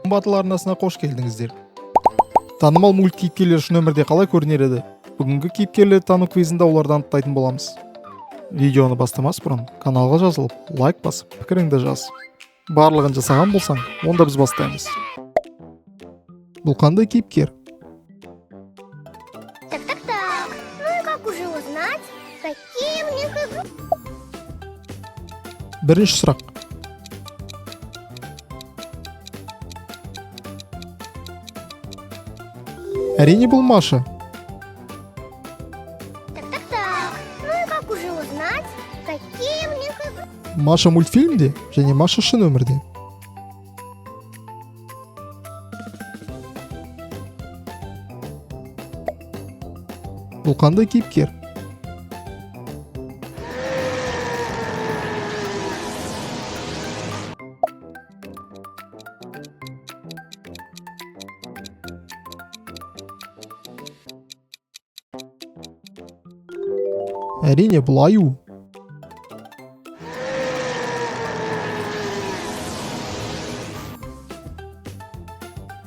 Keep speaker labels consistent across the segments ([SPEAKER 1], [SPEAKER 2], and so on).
[SPEAKER 1] Батыл арнасына қош келдіңіздер. Танымал мульт кейіпкерлері шын өмірде қалай көрінер еді? Бүгінгі кейіпкерлерді тану квизінде оларды анықтайтын боламыз. Видеоны бастамас бұрын каналға жазылып, лайк басып, пікіріңді жаз. Барлығын жасаған болсаң, онда біз бастаймыз. Бұл қандай кейіпкер?
[SPEAKER 2] Так, так, так. Ну и как уже узнать, какие у них игры?
[SPEAKER 1] Бірінші сұрақ. Әрине, бұл Маша.
[SPEAKER 2] Так, так, так. Ну и как уже узнать, какие у них игры?
[SPEAKER 1] Маша мультфильмде және Маша шын өмірде. Бұл қандай кейіпкер? Әрине, бұл аю.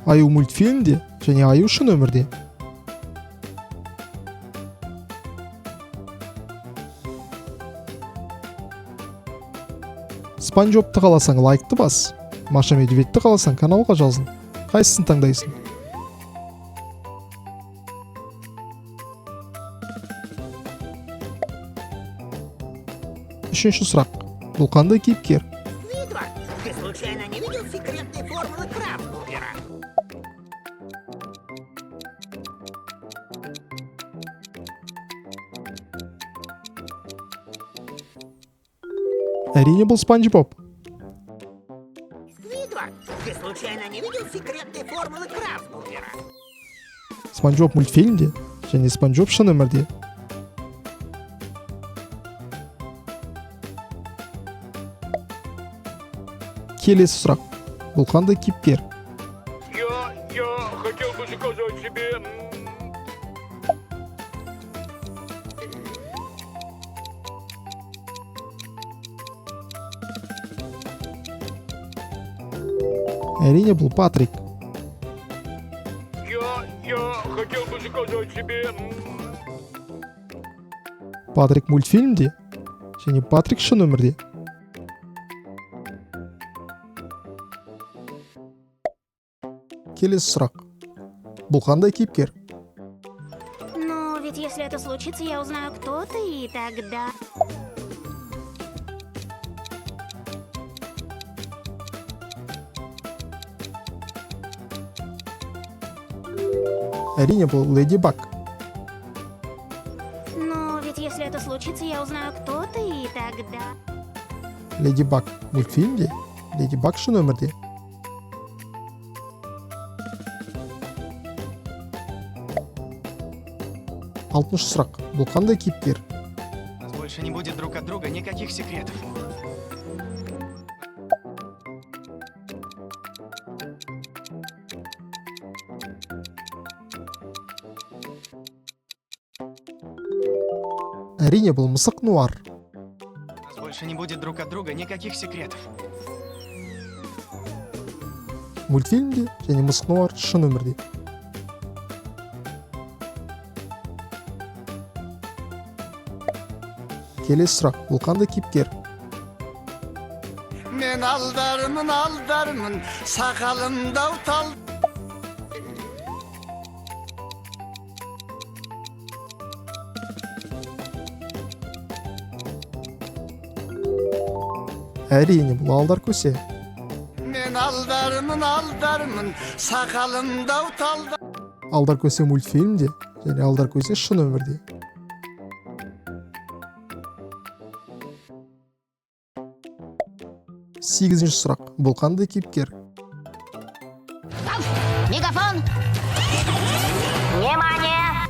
[SPEAKER 1] Аю мультфильмде және аю шын өмірде. Спанч Бобты қаласаң, лайкты бас. Маша Медведьті қаласаң, каналға жазыл. Қайсысын таңдайсың? Үшінші сұрақ. Бұл қандай кейіпкер?
[SPEAKER 3] Сквидвард, ты случайно не видел секретной формулы Крабсбургера?
[SPEAKER 1] Әрине, бұл Спанч Боб.
[SPEAKER 3] Сквидвард, ты случайно не видел секретной формулы Крабсбургера?
[SPEAKER 1] Спанч Боб мультфильмде және Спанч Боб шын өмірде. Келесі сұрақ. Бұл қандай кейіпкер?
[SPEAKER 4] Я хотел бы заказать себе
[SPEAKER 1] Әрине, бұл Патрик.
[SPEAKER 4] Я хотел бы заказать себе
[SPEAKER 1] Патрик мультфильмде және Патрик шын өмірде. Келесі сұрақ. Бұл қандай кейіпкер?
[SPEAKER 5] Но ведь если это случится, я узнаю, кто ты, и тогда...
[SPEAKER 1] Әрине, бұл Леди Баг.
[SPEAKER 5] Но ведь если это случится, я узнаю, кто ты, и тогда...
[SPEAKER 1] Леди Баг мультфильмде, Леди Баг шын өмірде. Алтыншы сұрақ. Бұл қандай кейіпкер?
[SPEAKER 6] У нас больше не будет друг от друга никаких секретов.
[SPEAKER 1] Әрине, бұл мысық Нуар.
[SPEAKER 6] У нас больше не будет друг от друга никаких секретов.
[SPEAKER 1] Мультфильмде және мысық Нуар шын өмірде. Келесі сұрақ. Бұл қандай кейіпкер?
[SPEAKER 7] Мен алдармын, алдармын, сақалымды тал.
[SPEAKER 1] Әрине, бұл Алдар Көсе.
[SPEAKER 7] Мен алдармын, алдармын, сақалымды тал.
[SPEAKER 1] Алдар Көсе мультфильмде және Алдар Көсе шын өмірде. Сегізінші сұрақ. Бұл қандай кейіпкер?
[SPEAKER 3] Мегафон! Внимание!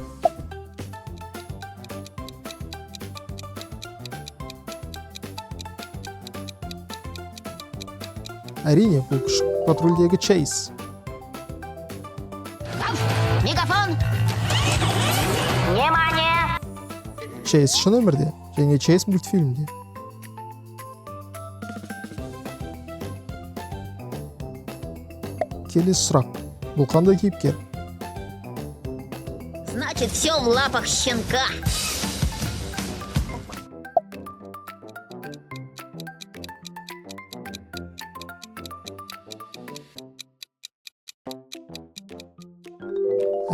[SPEAKER 1] Әрине, бұл Күшік патрульдегі Чейз.
[SPEAKER 3] Мегафон! Внимание!
[SPEAKER 1] Чейз шын өмірде және Чейз мультфильмде. Келесі сұрақ. Бұл қандай кейіпкер?
[SPEAKER 3] Значит, все в лапах щенка.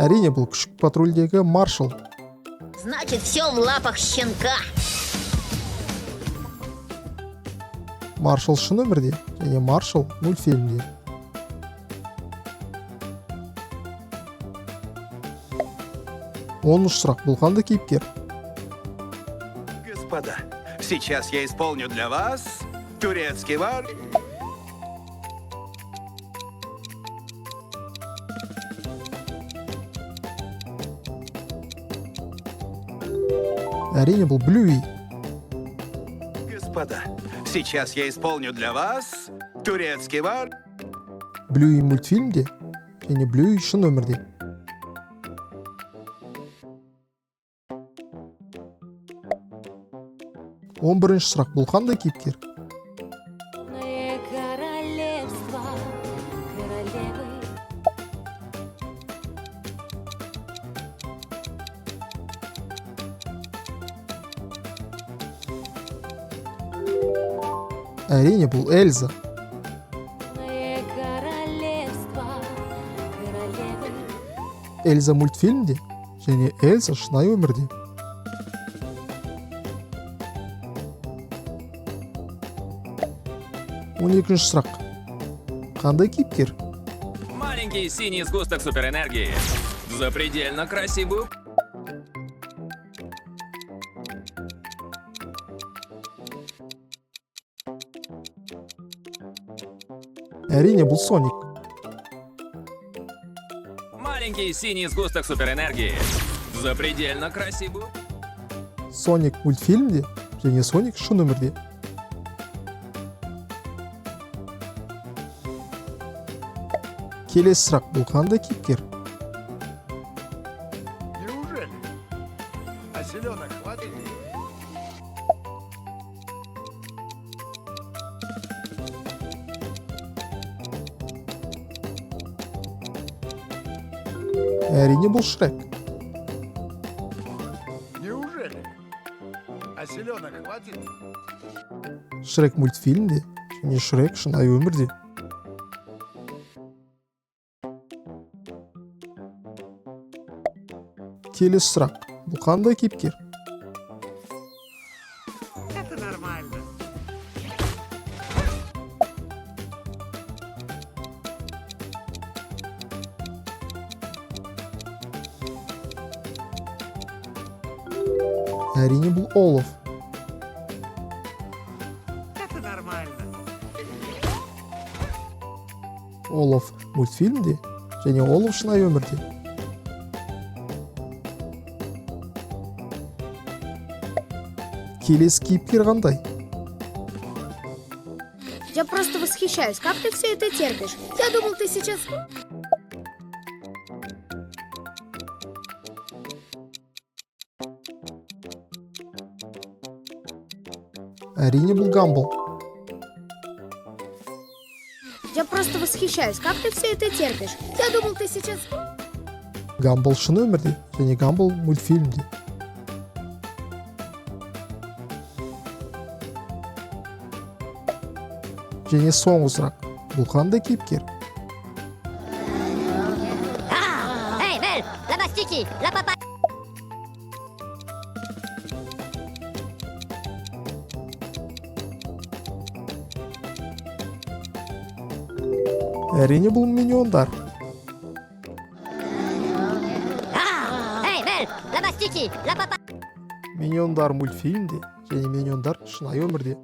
[SPEAKER 1] Әрине, бұл Күшік патрульдегі Маршал.
[SPEAKER 3] Значит, все в лапах щенка.
[SPEAKER 1] Маршал шын өмірде және Маршал мультфильмде. 10-сұрақ. Бұл қандай кейіпкер?
[SPEAKER 7] Господа, сейчас я исполню для вас турецкий вальс.
[SPEAKER 1] Әрине, бұл Блюи.
[SPEAKER 7] Господа, сейчас я исполню для вас турецкий вальс.
[SPEAKER 1] Блюи мультфильмде және Блюи шын өмірде. 11-сұрақ. Бұл қандай кейіпкер?
[SPEAKER 5] Королевство королевы.
[SPEAKER 1] Әрине, бұл Эльза.
[SPEAKER 5] Королевство королевы.
[SPEAKER 1] Эльза мультфильмде және Эльза шынайы өмірде. 12-сұрақ. Қандай кейіпкер?
[SPEAKER 8] Маленький синий сгусток суперэнергии. Запредельно красивую
[SPEAKER 1] Әрине, бұл Соник.
[SPEAKER 8] Маленький синий сгусток суперэнергии. Запредельно красивую
[SPEAKER 1] Соник мультфильмде және Соник шын өмірде. Келесі сұрақ. Бұл қандай кейіпкер?
[SPEAKER 4] Неужели? А селенок хватит?
[SPEAKER 1] Әрине, бұл Шрек.
[SPEAKER 4] Неужели? А селенок хватит?
[SPEAKER 1] Шрек мультфильмде және Шрек шынайы өмірде. Келесі сұрақ. Бұл қандай кейіпкер?
[SPEAKER 3] Это нормально.
[SPEAKER 1] Әрине, бұл Олаф.
[SPEAKER 3] Это нормально.
[SPEAKER 1] Олаф мультфильмде және Олаф шынайы өмірде. Келесі кейіпкер қандай?
[SPEAKER 2] Я просто восхищаюсь, как ты все это терпишь. Я думал, ты сейчас.
[SPEAKER 1] Әрине, бұл Гамбл.
[SPEAKER 2] Я просто восхищаюсь, как ты все это терпишь. Я думал, ты сейчас.
[SPEAKER 1] Гамбл шын өмірде және Гамбл мультфильмде. Және соңғы сұрақ. Бұл қандай кейіпкер?
[SPEAKER 3] Эй, Бель, la mastiki, la papa.
[SPEAKER 1] Әрине, бұл Миньондар.
[SPEAKER 3] Эй, Бель, la mastiki, la papa.
[SPEAKER 1] Миньондар мультфильмде және Миньондар шынайы өмірде.